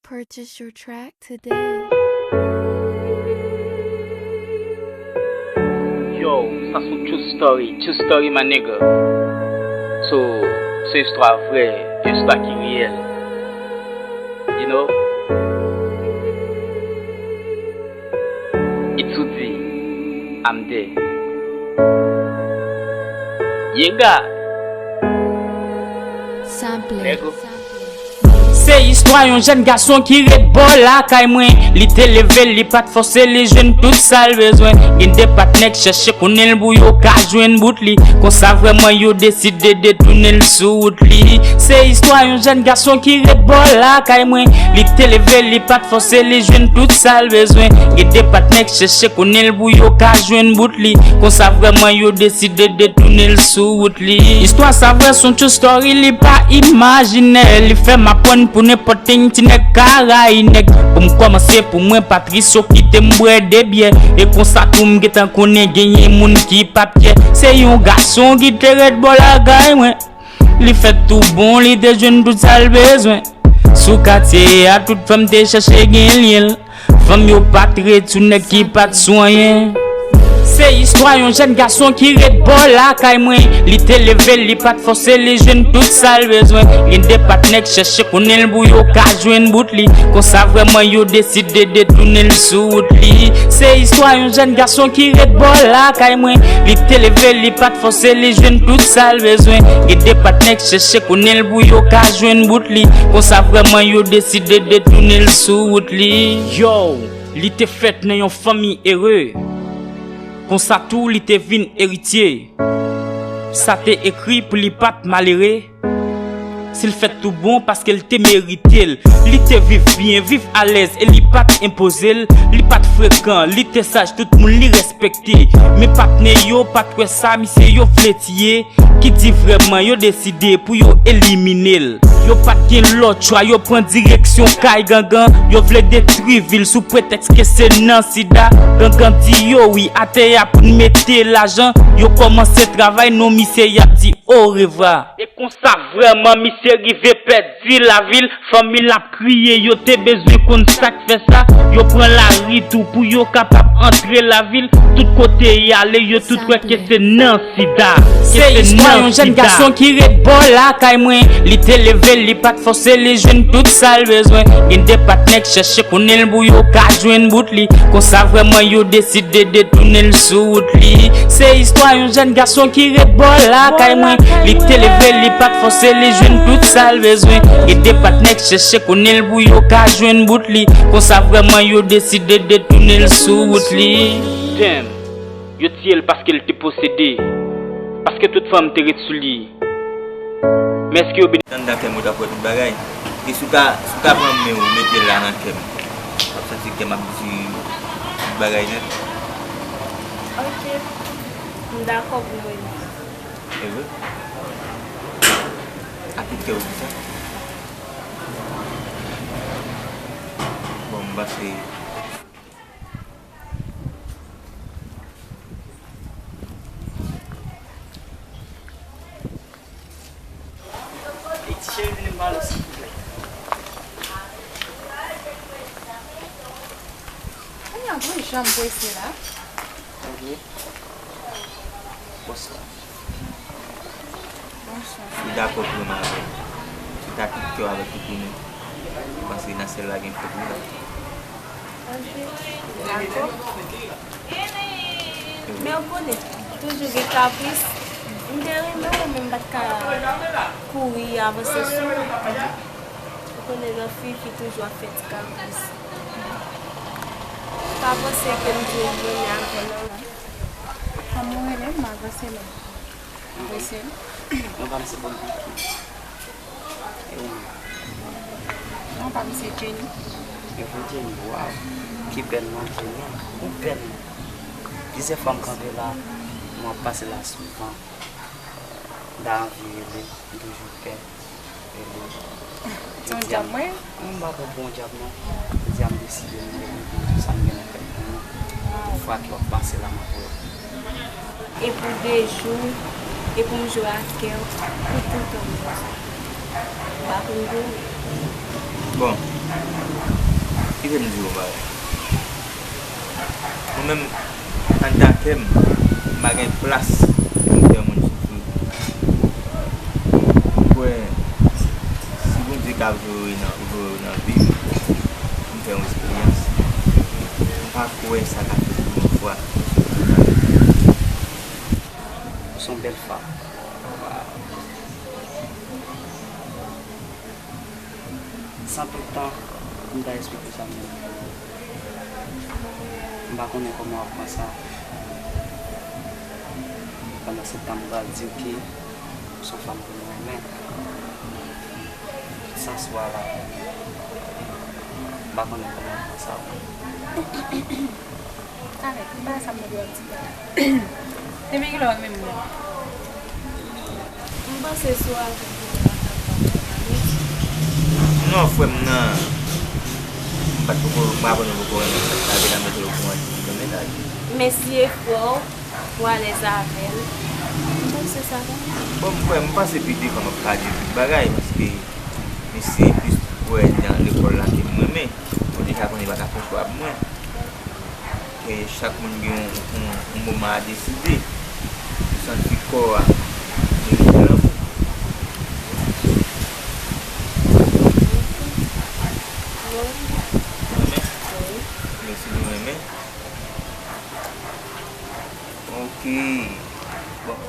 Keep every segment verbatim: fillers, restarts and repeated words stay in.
Purchase your track today. Yo, sa se yon true story, true story, my nigga. So, se istwa vrè, yon istwa ki reyèl. You know? It's Oudi, I'm there. Yega. Sample. Nègo. Se istwa yon jèn gason ki ret bò lakay mwen. Li te leve, li pa t fòse, li jwenn tout sa l bezwen. Gen de patnè k chèche konnen l pou yo ka jwenn bout li. Konsa vrèman yo deside detounen l sou wout li. Se istwa yon jèn gason ki ret bò lakay mwen. Li te leve, li pa t fòse, li jwenn tout sa l bezwen. Gen de patnè k chèche konnen l pou yo ka jwenn bout li. Konsa vrèman yo deside detounen l sou wout li. Istwa sa vrè, s on true story, li pa imajinè. Li fè m aprann pou nenpòt ten ti nèg ka rayi nèg. Pou m kòmanse pou mwen, Patris yo kite m bwè de byè. E konsa tou m gentan konnen genyen moun ki p ap kyè. Se yon gason ki te ret bò lakay mwen. Li fèt tou bon, li te jwenn tout sa l bezwen. Sou katye a, tout fanm te chèche gen lyen l. Fanm yo pa t ret sou nèg ki pa t sou anyen. Se istwa yon jèn gason ki ret bò lakay mwen. Li te leve, li pa t fòse, li jwenn tout sa l bezwen. Gen de patnè k chèche konnen l pou yo ka jwenn bout li. Konsa vrèman yo deside detounen l sou wout li. Se istwa yon jèn gason ki ret bò lakay mwen. Li te leve, li pa t fòse, li jwenn tout sa l bezwen. Gen de patnè k chèche konnen l pou yo ka jwenn bout li. Konsa vrèman yo deside detounen l sou wout li. Yo, li te fèt nan yon fanmi ere. Konsa tou li te vin eritye. Sa te ekri pou li pa t malere. Si l fèt tou bon, paske l te merite l. Li te viv byen, viv alèz, e li pa t enpoze l. Li pa t frekan, li te saj, tout moun li respekte. Men patnè yo pa t wè sa, misye yo vle tiye. Ki di vrèman, yo deside pou yo elimine l. Yo pa t gen lòt chwa, yo pran direksyon kay gangan. Yo vle detwi vil sou pretèks ke se nan sida. Gangan di yo wi, atè a pou n mete lajan. Yo kòmanse travay, non misye y ap di orevwa. E konsa vrèman misye rive pèdi lavi l, fanmi l ap kriye, yo te bezwen konn sa k fè sa. Yo pran lari tou pou yo kapab antre lavil. Tout kote y ale, yo tout wè ke se nan sida. Se istwa yon jèn gason ki ret bò lakay mwen. Li te leve, li pa t fòse, li jwenn tout sa l bezwen. Gen de patnè k chèche konnen l pou yo ka jwenn bout li. Konsa vrèman yo deside detounen l sou wout li. Se istwa yon jèn gason ki ret bò lakay mwen. Li te leve, li pa t fòse, li jwenn tout sa l bezwen. Gen de patnè k chèche konnen l pou yo ka jwenn bout li. Konsa vrèman yo deside detounen l sou wout li. Damn. Yo tiye l paske l te posede. Paske tout fanm te ret sou li. Men èske yo beni? Anndan kè m ou t ap wè tout bagay. E si w ta, si w ta pran men w mete l la nan kè m, w ap santi kè m ap di tout bagay nèt. Ok. M dakò pou mwen. E vre? Ak tout kè w di sa? Bon, m panse. Ey, ti cheri, vini m pale w, silvouplè. Kounya, bon jan m prese la. Ok. Bonswa. Bonswa. Si w dakò pou renmen avè m, si w ta kite w avèk tout ou menm, ou panse nan syèl la gen fòt wi la? Ok. Dakò. Men w konnen, toujou gen kapris. M te renmen w, men m pa t ka kouri avanse sou ou. Ou konnen nan fi, fi toujou ap fè ti kapris. Pa panse ke m di w m renmen avè l non. Kòm ou renmen m, m avanse non. Mwen pa m se bon pikin. E ou menm? Non, pa m se Jenny. E pou Jenny, waw. Ki bèl non, Jenny. Ou bèl non. Plizyè fwa m kanpe la, mwen ap pase la souvan. M ta anvi rele, m toujou pè. Se yon djab mwen? Non, m pa pran pou yon djab non. Jodi a m deside m rele pou sa m gen nan tèt mwen an. Tout fwa ke w ap pase la, m ap rele. E pou de jou, e pou m jwe ak kè w, pou toutan m bezwen. M pa konn pou ou. Bon, kite m di w yon bagay. Mwen menm, anndan kè m, m pa gen plas pou m fè yon moun soufri. M kwè, si Bondye ka voye w nan, voye w nan vi m, pou m fè yon eksperyans, m pa kwè sa ka fèt pou yon fwa. Ou se yon bèl fanm. Waw. San pèd tan, m ta esplike w sa menm. M pa konnen kòman w ap pran sa. Pandan se tan, m pral di w ke ou se yon fanm ke m renmen. Tout sans ou a la, m pa konnen kòman w ap pran sa. Alèz, m pa sa m mande w ap di la. Depi kilè w renmen m menm? M panse si w avè m, nou pa ka pa renmen. Non, frè m nan, m pa t poko, m pa konnen poko renmen sa, sa vle di m mete l okouran ki gen mennaj. Men si e frè w, ou alèz avè l, m panse sa bon. Bon, m kwè, m panse pi devan m ap ka di tout bagay, paske misye plis wè nan lekòl la ke m renmen. Bon, deja konnen li pa ka fè chwa pou mwen. E chak moun gen yon, yon, yon moman a deside. Ou santi kò a merite lanmou. Renmen? Wi. Men si nou renmen. Ok. Bon.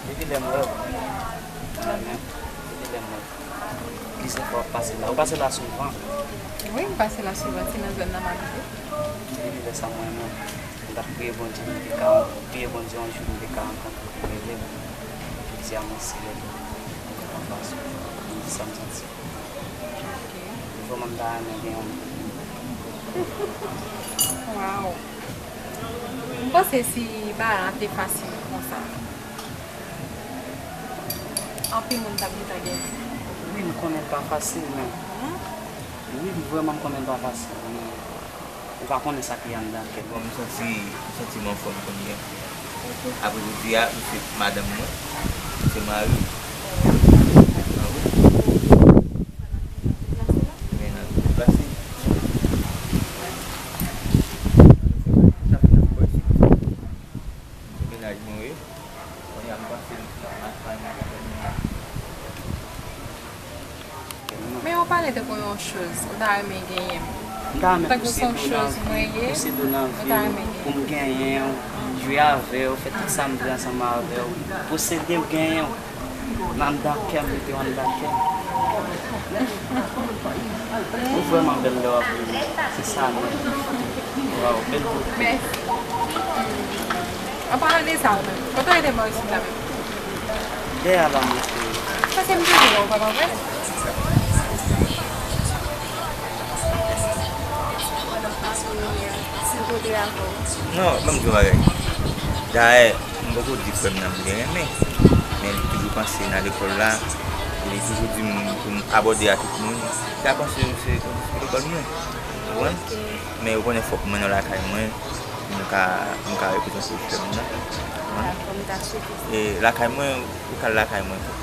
Depi lè m wè w. Renmen. Depi lè m wè w. Plizyè fwa w ap pase la. Ou pase la souvan? Wi, m pase la souvan. Se nan zòn nan m abite. Depi lè sa mwen menm, m t ap priye Bondye, m te ka, priye Bondye yon jou m te ka rankontre w pou m rele w, pou di a mwen si lè m te anba sou m di sa m santi. Vrèman m ta renmen gen yon. Waw. M panse si bagay la te fasil konsa, anpil moun t ap gentan genyen. Wi, m konnen l pa fasil, men. Wi, m vrèman m konnen l pa fasil, men ou pa konnen sa ki anndan kè m. Bon, m santi, m santi m anfòm kounye a. Apre jodi a, ou se madanm mwen, ou se mari m. An wi. Men nan deplase. Sa fè nan bò isit. Mennaj mwen, wi. Kounye a m panse m nan, nan fanmi mwen. Men ou pale tankou yon choz, ou ta renmen genyen m. M ta renmen tankou se yon choz mwen ye, ou ta renmen genyen m. Pou m genyen w, jwe avè w, fè tout sa m vle ansanm avè w, posede w, genyen w. Anndan kè m, mete w anndan kè m. Ou vrèman bèl lè w ap rele. Se sa menm. Waw, bèl bout. Mèsi. An palan de sa, ou menm, kote w rete bò isit la menm? Dèyè la, m rete. Paske m toujou wè w, pa vre? Non, ban m di w yon bagay. Dayè, m poko di frè m nan m gen renmen, men li toujou panse nan lekòl la, li toujou di m pou m abòde a tout moun. Sa panse se, se lekòl mwen, ou konprann? Men ou konnen fòk mwen nan lakay mwen, m ka, m ka reprezante frè m nan, ou konprann? E lakay mwen, ou ka al lakay mwen tou,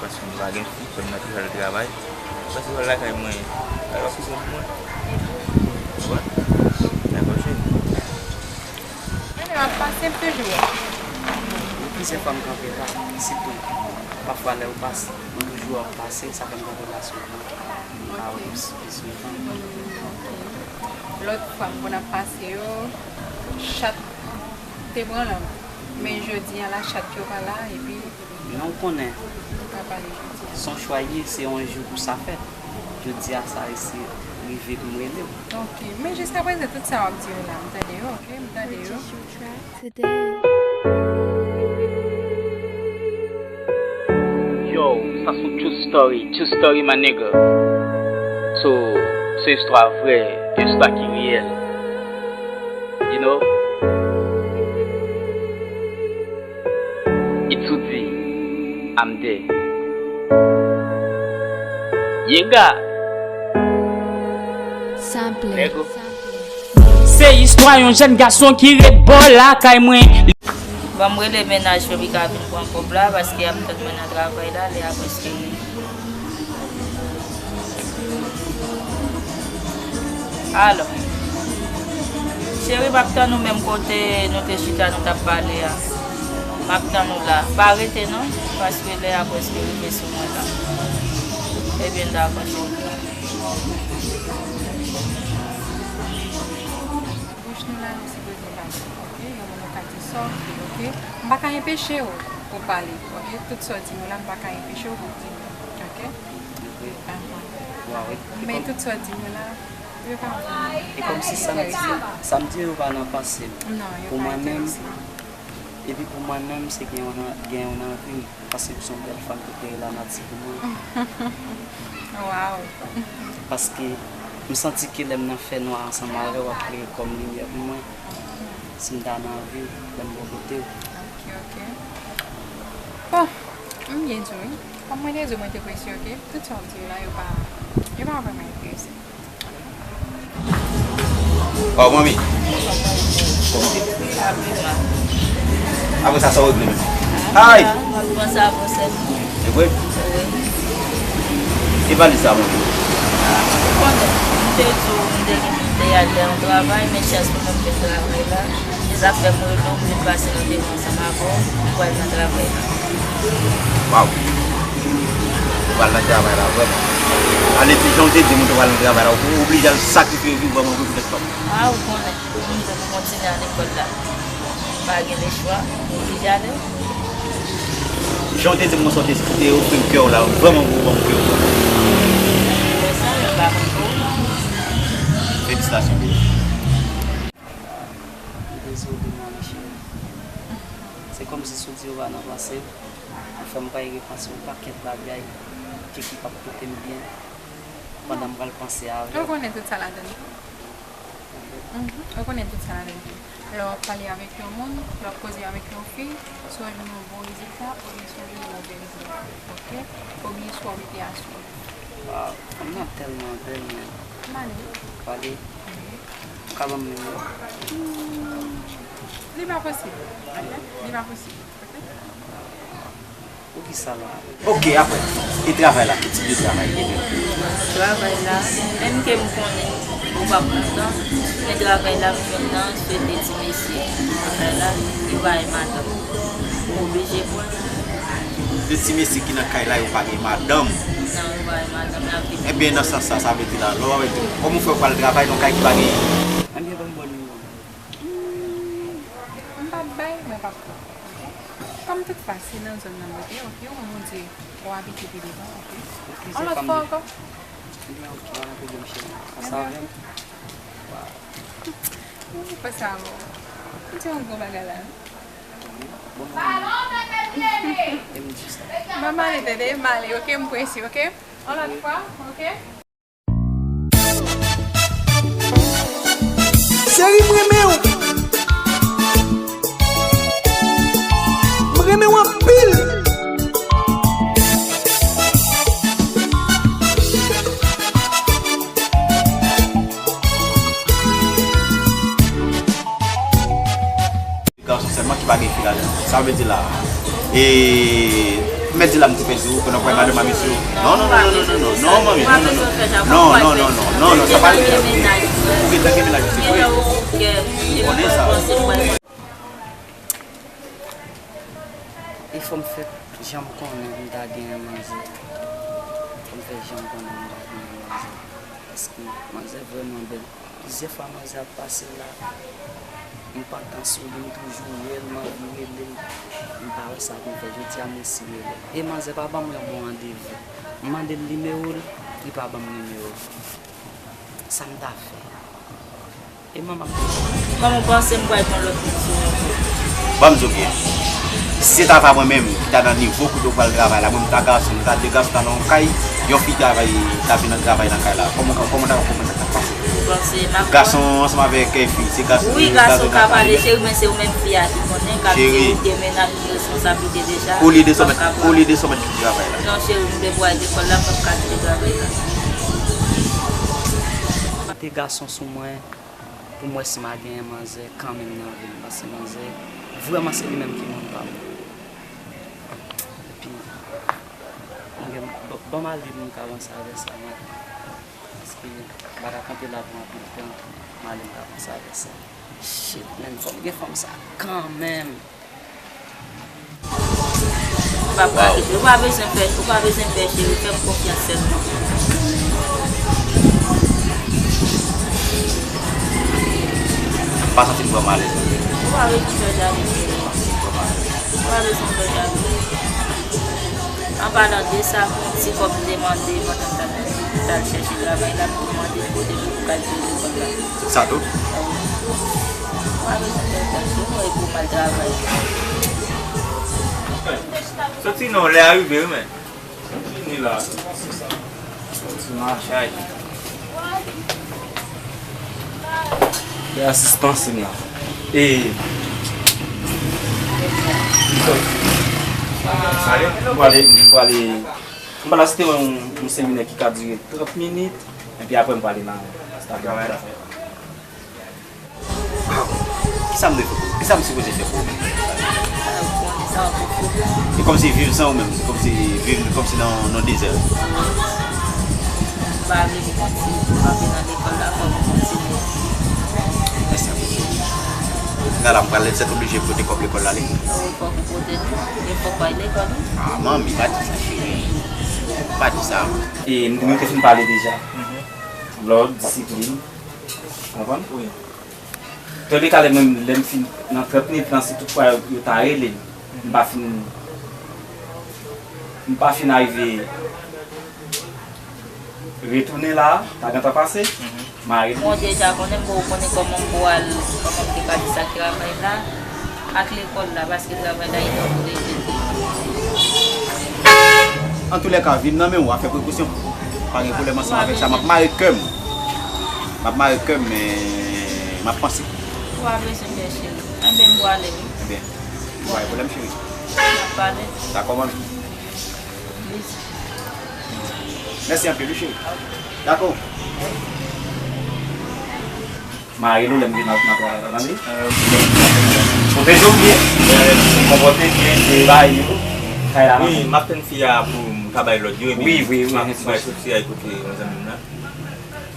paske m pa gen fi, frè m nan toujou al travay. Paske w al lakay mwen, al wè kouzen pou mwen. Ou konprann? Dakò, cheri. Mwen menm ap pase, m toujou wè. Gen plizyè fwa m kanpe la, sitou pafwa lè ou pase, ou toujou ap pase, sa fè m kanpe la souvan. M ka wè w pi souvan. Lòt fwa m konn ap pase yo, chat te pran lanm. Men jodi a la, chat yo pa la, epi Men w konnen, se yon chwa ye, se yon jou pou sa fèt. Jodi a sa resi rive pou m rele w. Ok, men jiskaprezan tout sa w ap di yo la, m tande yo, ok, m tande yo. Yo, sa se yon true story, true story my nigga. So, se istwa vrè, istwa ki reyèl. You know? Itsoudi, I'm there. Yega. Sample. Lego. Se istwa yon jèn gason ki ret bò lakay mwen. Ban m rele mennaj mwen, li ka vin pran kòb la, paske y ap tann mwen nan travay la, lè a prèske rive. Alò, cheri, m ap tann ou menm kote nou te chita, nou t ap pale a. M ap tann ou la. Pa rete non, paske lè a prèske rive sou mwen la. Ebyen, dakò, cheri. Bouch nou la, nou sipoze pale, oke? Yon moun nou ka di sa w vle, oke? M pa ka enpeche w pou w pale, oke? Tout sa w di nou la, m pa ka enpeche w pou w di nou, oke? Oke. Aham. Wa, wi. Men tout sa w di nou la, yo pa vre. E kòmsi sa m di, sa m di yo pa nan panse m. Non, yo pa enterese. Pou mwen menm, epi pou mwen menm, se gen yon, gen yon anvi m. Paske se yon bèl fanm ki te lanati pou mwen. Waw. Paske m santi ke lè m nan fènwa ansanm avè w, w ap klere kòm limyè pou mwen. Si m ta nan anvi, lè m bò kote w. Ok, ok. Bon, m byen di w, wi. Kòm mwen te di w, mwen te prese, ok? Tout sa w ap di yo la, yo pa, yo pa vrèman enterese m. Waw, manmi. Kòman w ye? Apre sa, sa w regle menm? Ay! M ap panse a gwosès mwen. Se vre? Wi. E valiz sa, manmi? Ou konnen, m te di w, m te gen, m te al nan travay, men chans pou mwen, m fè travay la. Se sa k fè m rele w, m vin pase nan devan ansanm avè w, m pral nan travay la. Waw! Ou pral nan travay la vrèman. Ale di jan w te di m ou te pral nan travay la, ou oblije al sakrifye vi w vrèman pou poutèt fanmi. A, ou konnen, pou m kontinye al lekòl la. M pa gen lechwa, m oblije ale. Jan w te di m konsa, w te, w te ofri m kè w la, vrèman pou w ban m kè w. Fè sa, yo pa konn pou ou. Felisitasyon, baby. M dezole, manmi cheri. Se kòmsi si w di yo pa nan panse m, ou fè m kay repanse yon pakèt bagay ki, ki p ap pote m byen pandan m pral panse avè w. Ou konnen tout sa ladann tou. Mhm. Ou konnen tout sa ladann tou. Lè w ap pale avèk yon moun, lè w ap koze avèk yon fi, si w jwenn yon bon rezilta, oubyen si w jwenn yon move rezilta, oke? Oubyen si w mete asou. Waw, fanm nan tèlman bèl, men. M ale. Pale. Mhm. Ou ka ban m nimewo? Hmm, li pa posib, oke? Li pa posib, oke? Poukisa la? Oke, apre, e travay la, ki tip de travay li ye menm? Travay la, menm ke m konnen ou p ap kontan, men travay la m jwenn nan, se de ti mesye ki nan kay la, yo pa gen madanm. M oblije pran. De ti mesye ki nan kay la, yo pa gen madanm? Non, yo pa gen madanm, y ap viv. Ebyen, nan sans sa, sa vle di la, lè w ap di, kòman w fè w pral travay nan kay ki pa gen? Ebyen, ban m bon nimewo. Hmm, m p ap bay, mwen p ap pran, oke? Kòm tout fwa, se nan zòn nan mwen te, oke? Ou di ou abite pi devan, oke? Yon lòt fwa ankò. Ebyen, oke, pa gen pwoblèm, cheri. Ansanm avè m. Waw. Ou fè sa, bon. Ou di yon gwo bagay la. Bon, bon. E m di sa. Ban m ale, tande, m ale, oke? M prese, oke? Yon lòt fwa, oke? Cheri, m renmen w. M renmen w anpil. Gason sèlman ki pa gen fi ladan. Sa vle di la, e, mèt di la m te pèdi w pandan w pran madanm a mesye w. Non, non, non, non, non, non, non, manmi, non, non, non. Non, non, non, non, non, non, sa pa rive. Ou gentan gen mennaj, se vre. Ou konnen sa. E fò m fè jan m konnen m ta genyen manzè. Fò m fè jan m konnen m ta genyen manzè. Paske manzè vrèman bèl. Plizyè fwa manzè ap pase la, m pantan sou li, m toujou wè l, m anvi rele l. M pa wè sa pou m fè. Jodi a, m resi rele l. E manzè pa ban m yon bon randevou. M mande l nimewo l, li pa ban m nimewo l. Sa m ta fè? E manman. Kòman w panse m pral gen lòt moun sou mwen? Ban m di w byen. Si se ta va mwen menm, ki ta nan nivo kote w pral travay la, mwen m ta gason, m ta de gason ta nan yon kay, yon fi travay, ta vin nan travay nan kay la. Kòman, kòman ta, kòman ta pase? Ou panse m ap. Gason ansanm avèk, eh, fi, se gason. Wi, gason ka pale, cheri, men se ou menm fi a ki konnen, k ap di ou te menaj. Responsablite deja. Olye de sa w mèt, olye de sa w mèt ki travay la. Non, cheri, m te pou al lekòl la, m p ap ka kite travay la. Mete gason sou mwen pou m wè si m a genyen manzè kanmenm nan vi m, paske manzè, vrèman se li menm ki moun pa m. Epi, m gen, ban, ban m ale pou m ka avanse avè sa, mwen. M pa ka kanpe la pou anpil tan. M ale, m ka panse avèk sa. Shit, menm fò m gen fanm sa kanmenm. Ou pa pral kite. Ou pa bezwen pè, ou pa bezwen pè, cheri. Fè m konfyans sèlman. M pa santi m vrèman alèz. Ou pa bezwen fè jalou, cheri. Ou pa bezwen fè jalou. An palan de sa, pou yon ti kòb m te mande pandan m t al, t al chèche travay la, pou mande m kote pou m kay peye lekòl la. Sa tou? Ou pa bezwen fè jalou, ou wè pou m al travay. Soti non, lè a rive wi, men. Vini la. Soti nan chay. Lè a sispann la. E, m prale, m prale, m prale asiste yon, yon seminè ki ka dire trant minit, epi apre m prale nan travay. Kisa m dwe fè pou ou? Kisa m sipoze fè pou ou menm? E kòmsi viv san ou menm, kòmsi viv kòmsi nan yon dezè. M pa vle pou kontinye pou kanpe nan lekòl la, fòk ou kontinye. Mèsi anpil. Kounye a la, m pral sèt oblije pote kòb lekòl la, li. Wi, fòk ou pote tou. E fòk w al lekòl, wi. Ah, manmi, pa di sa, cheri. Pa di sa. E nou te fin pale deja. Lòd, disiplin. Konprann? Wi. Tande ka lè menm, lè m fin nan trant minit lan, si toutfwa yo, yo ta rele m, m pa fin, m pa fin arive retounen la, ta gentan pase, m a rele. Bon, deja konnen, m poko konnen kòman m pral, kòman m te ka di sa travay la ak lekòl la, paske travay la e tan pou rejete. Antoulèka, vi m nan men w, afè prekosyon. Pa gen pwoblèm ansanm avèk sa, m ap mare kè m. M ap mare kè m, men m ap panse. Ou pa bezwen pè, cheri. Enben, m prale, wi. Enben, pa gen pwoblèm, cheri. N ap pale. Dakò, manmi. Bezi. Mèsi anpil, wi, cheri. Dakò. M a rele w lè m vin nan, nan travay la, tande? Pwoteje w byen. Konpòte w byen, se bagay yo. Kay la, non? Wi, m ap tann fi a pou m ka bay lòd yo, epi wi, wi, wi, m ap, m ap soti al kote yon zanmi m nan.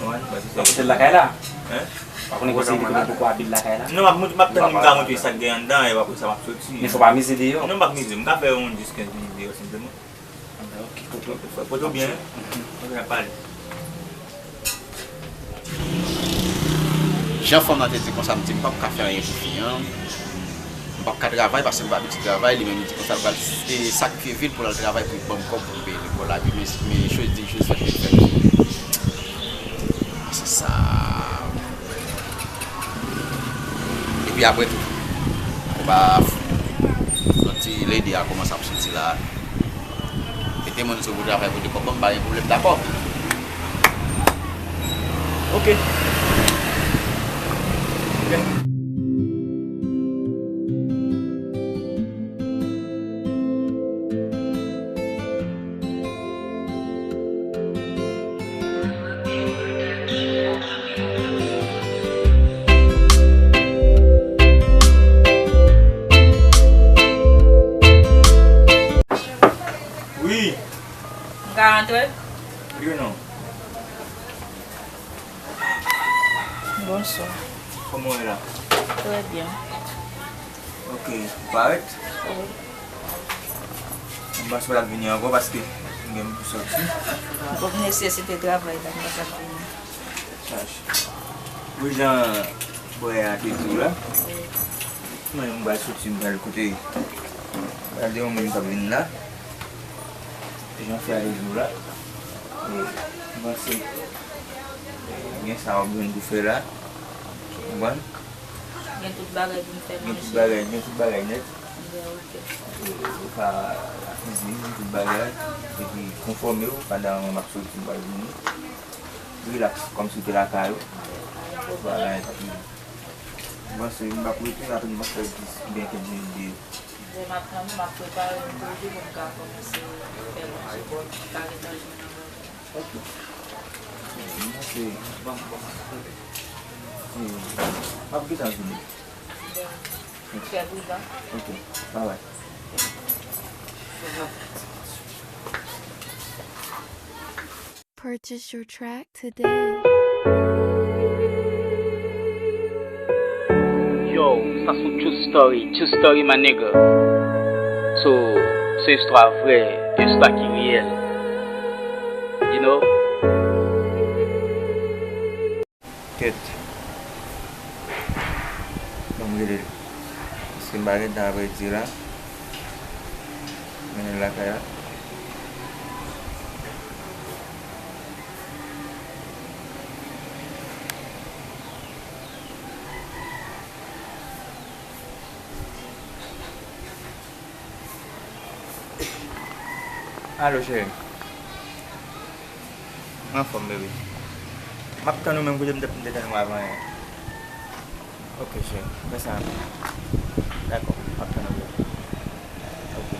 Wi, m ap soti al kote l lakay la? Hein? Pa konnen konseye li konnen poko abit lakay la? Non, m ap mont-, m ap tann li, m ka montre sa k gen anndan, epi apre sa m ap soti. Men fò pa mize deyò. Non, m p ap mize, m ka fè yon dis kenz minit deyò senpleman. Ok, kote w? Kote w byen? Ok, n ap pale. Jan fanm nan te di konsa, m di m p ap ka fè anyen pou fi an. M p ap ka travay paske m pa abitye travay. Li menm li di konsa l pral, e, sakrifye vi l pou l al travay pou l ban m kòb pou m peye lekòl la. Epi men, men choz di, choz fèt, li fèt. Se sa. Epi apre tou, konba, yon ti lady a kòmanse ap soti la. Mete moun sou pou travay pou li konprann, pa gen pwoblèm, dakò? Ok. Ok. Wi. M ka rantre? Wi non. Bonswa. Kòman w ye la? Trè byen. Ok, ou parèt? Wi. M panse w t ap vini ankò paske m gen pou soti. Bon, nesesite travay la, m pa t ap vini. Chache. Pou jan bòy a te di w la. Wi. Mwen, m pral soti, m pral kote. M pral de yon moun k ap vin la. Jan fè a te di w la. E, m panse, e, gen sa w ap jwenn pou fè la. Konprann? Gen tout bagay pou m fè nan jeni. Gen tout bagay, gen tout bagay nèt. Gen, ok. E, ou ka lakizin, tout bagay. Epi, konfòme w, pandan mwen m ap soti, m pral vini. Rilaks, kòmsi w te lakay ou. Bagay pa pi. M panse m p ap rete, apre m ap fè dis oubyen kenz minit deyò. Lè m ap nan, m ap prepare m pou di pou m ka kòmanse fè manje pou m ka gentan jwenn nan manje. Ok. M panse, bon, bon. E, m ap gentan vini. Bon. Fè pridan. Ok. Bye bye. Purchase your track today. Yo, sa se yon true story, true story, my nigga. So, se istwa vrè, istwa ki reyèl. You know? Kèt. Ban m rele l. Paske m pa gen tan apre di la. Mennen l lakay la. Alo, cheri. M anfòm, bebe. M ap tann ou menm kote m t ap, m te tann ou avan yè. Ok, cheri. Fè sa rapid. Dakò, m ap tann ou, bebe. Ok.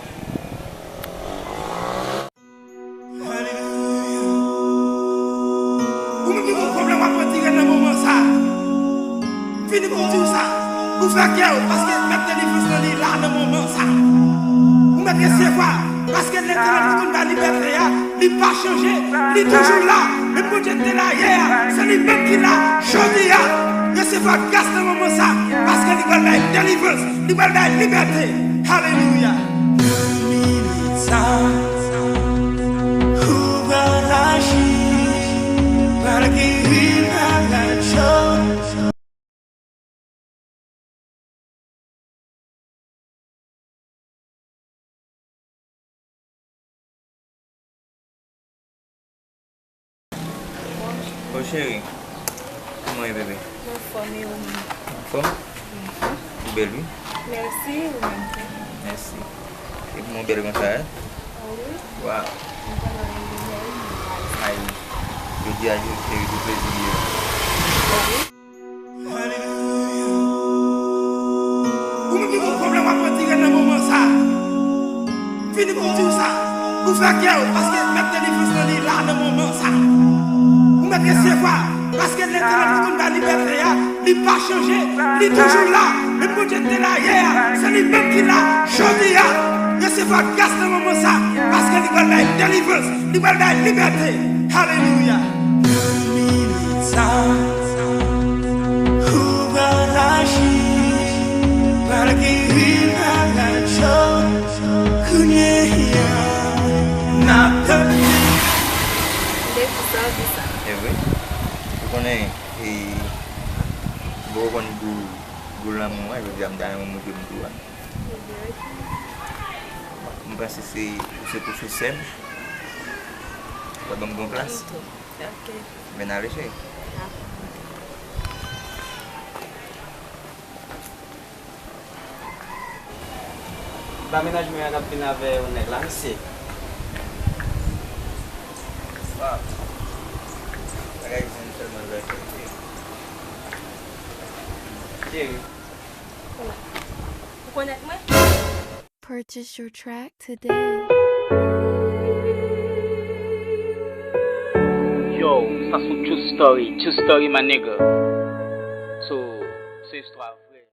Alelouya. Ou menm ki gen pwoblèm w ap retire nan moman sa. Vini pou w di w sa. Pou fè kè w, paske mèt delivrans lan li la nan moman sa. Ou mèt resevwa, paske Letènèl ki konn bay libète a, li pa chanje, li toujou la. Menm Bondye ki te la yè a, se li menm ki la jodi a. Resevwa gras nan moman sa, paske li pral bay delivrans, li pral bay libète. Alelouya. Nan minit sa, ou pral aji, pral geri malad yo. Bon, cheri. Kòman w ye, bebe? Mwen anfòm, e ou menm? Anfòm? Mhm. Ou bèl, wi. Mèsi, ou menm tou. Mèsi. E pou mwen bèl konsa, e? Wi. Waw. Mwen kontan wè w bèl. Ay, jodi a, jodi, cheri, se plezi li ye. Wi. Alelouya. Ou menm ki gen pwoblèm w ap retire nan moman sa. Vini pou w di w sa. Pou fè kè w, paske mèt delivrans lan li la nan moman sa. Ou mèt resevwa, paske Letènèl ki konn bay libète a, li pa chanje, li toujou la. Menm Bondye ki te la yè a, se li menm ki la jodi a. Resevwa gras nan moman sa, paske li pral bay delivrans, li pral bay libète. Alelouya. Nan minit sa, ou pral aji, pral geri malad yo. Kounye a, n ap tande. Depi sa, di sa. E vre. Ou konnen, e, bon, ou konn gou, gou lanmou an, jodi a m ta renmen montre m tou a. Ebyen, ok. M panse se, ou se pwofesè m. Ou va ban m bon klas. M tou. Ok. Vin ale, cheri. Dakò. Ba mennaj mwen an k ap vin avè yon nèg la, mesye. Waw. Bagay bon sèlman l bay fè, mesye. Cheri. Ou konèt mwen? Purchase your track today. Yo, sa se yon true story, true story, my nigga. So, se istwa